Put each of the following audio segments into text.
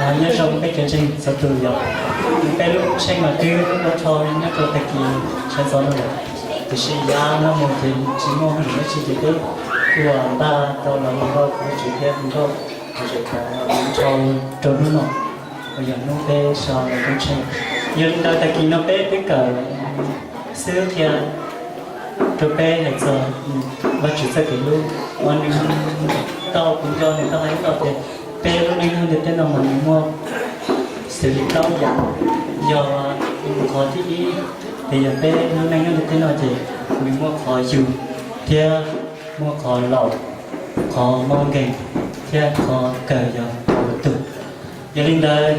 Nyob zoo peb cov ntseeg txhua tus yom. Peb lub tsheb mas twb ua dhau nyob rau tag kis sawv ntxov no lawm, tiam sis yav no mus ces tsis muaj hauj lwm dab tsi ces peb ua npaj tau los mus nrog kuv tus tswv thiab mus nrog kuv tus tswv tham mus dhau rau hnub no uas yog hnub peb so lub tsheb. Yog li ntawd tag kis no peb twb kawm xwb thiab rau peb hais txog Vajtswv txoj kev hlub uas nws tau kuv nco nws tau hais ib los tias peb lub neej nyob ntiaj teb no mas nws muaj xws li plaub yam. Yog qhov thib ib, ces yog peb lub neej nyob ntiaj teb no ces nws muaj qhov yug thiab muaj qhov laus, qhov mob nkeeg thiab qhov kawg yog qhov ua tug. Yog li ntawd,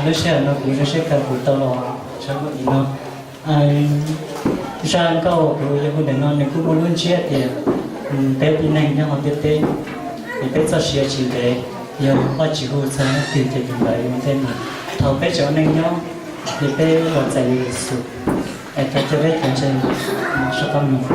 lub sij hawm no kuv zoo siab kawg kuv tau los tshawb npaum li no. Zaj nkauj kuv yuav hu ntawm no nws kuj muaj lub ntsiab tias peb tib neeg nyob hauv ntiaj teb, es peb txoj sia tsis ntev, yog Vajtswv hu txog leej twg ces tus ntawd yuav mus ntej mus. Thaum peb tseem ua neej nyob, ces peb los txais Yexus, es thov coj peb cov ntseeg sab qab mus.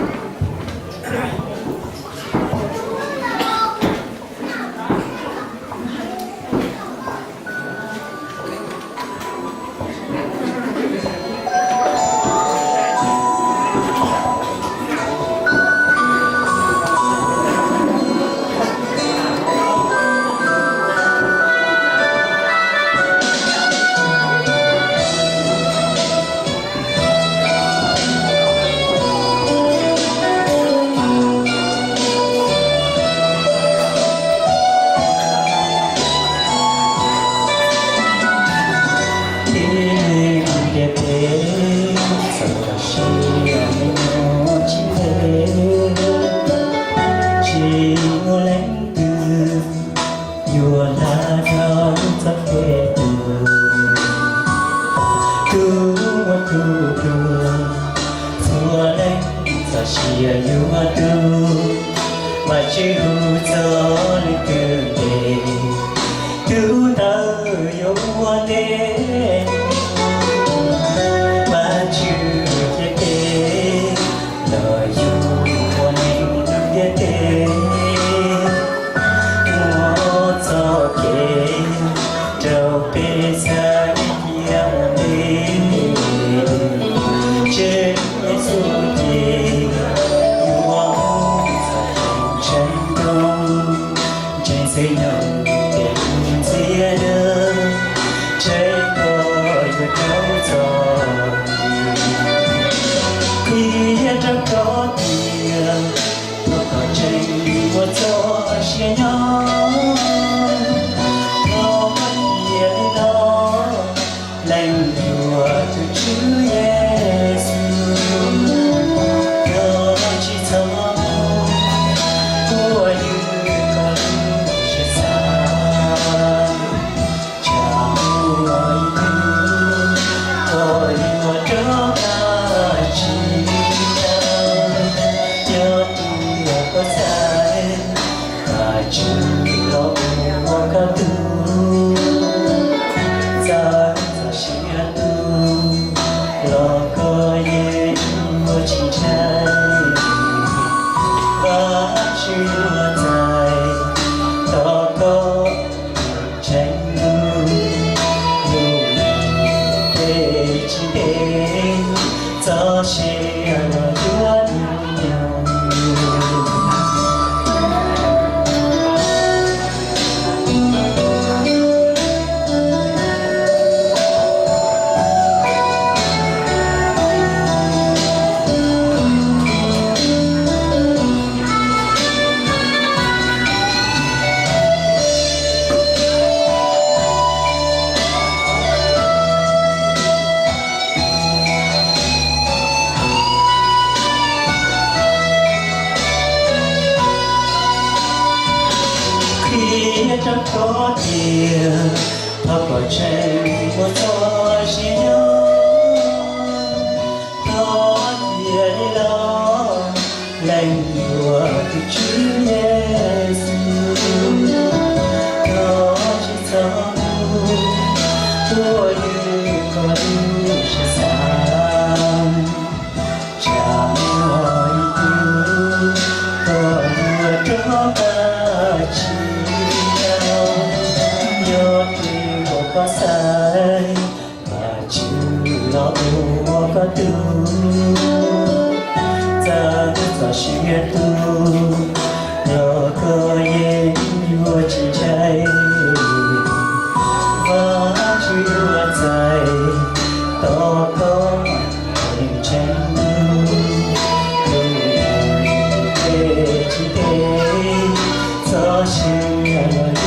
Tib neeg ntiaj teb txoj sia nyob tsis ntev, tsis muaj leej twg yuav hla dhau txoj kev tuag. Tus muaj tus pluag, txhua leej txoj sia yuav tu, Vajtswv hu txog leej twg ntes, tus ntawd yuav ua ntej. Vajtswv ntiaj teb los yug ua neeg ntiaj teb, muab txoj kev rau peb txhais cia li. Tswv Yexus ces yuav mus txog tsev ntoo, ntseeg txwv nyoog ces ntxiv lawm, tsev koj yuav rau txog. Qhia rau koj tias, thov koj tseem ua txoj sia nyob, thov koj cia li los, leej yuav tus Tswv Yexus, koj tsis txhob mus, puas yog koj lub siab xav. Tsam muaj ib hnub koj yuav rov qab tsis tau, yog tias koj xav, Vajtswv los ua koj tug, txawj txoj sia tu los koj yeej yuav tsis ntshai. Vajtswv yuav txais tos koj tseem lub, lub neej peb tsis ntev, txoj sia los yuav nyob. Qhia rau koj tias, thov koj tseem ua txoj sia nyob, thov cia li los, leej yuav tus Tswv Yexus, koj tsis txhob mus, puas yog koj lub siab xav. Tsam muaj ib hnub koj yuav rov qab tsis tau, yog tias Koj xaiv, Vajtswv los ua koj tug, txawm txoj sia tu, los koj yeej yuav tsis ntshai. Vajtswv yuav txais tau koj ntseeg, tus tej tsis tej, txoj sia los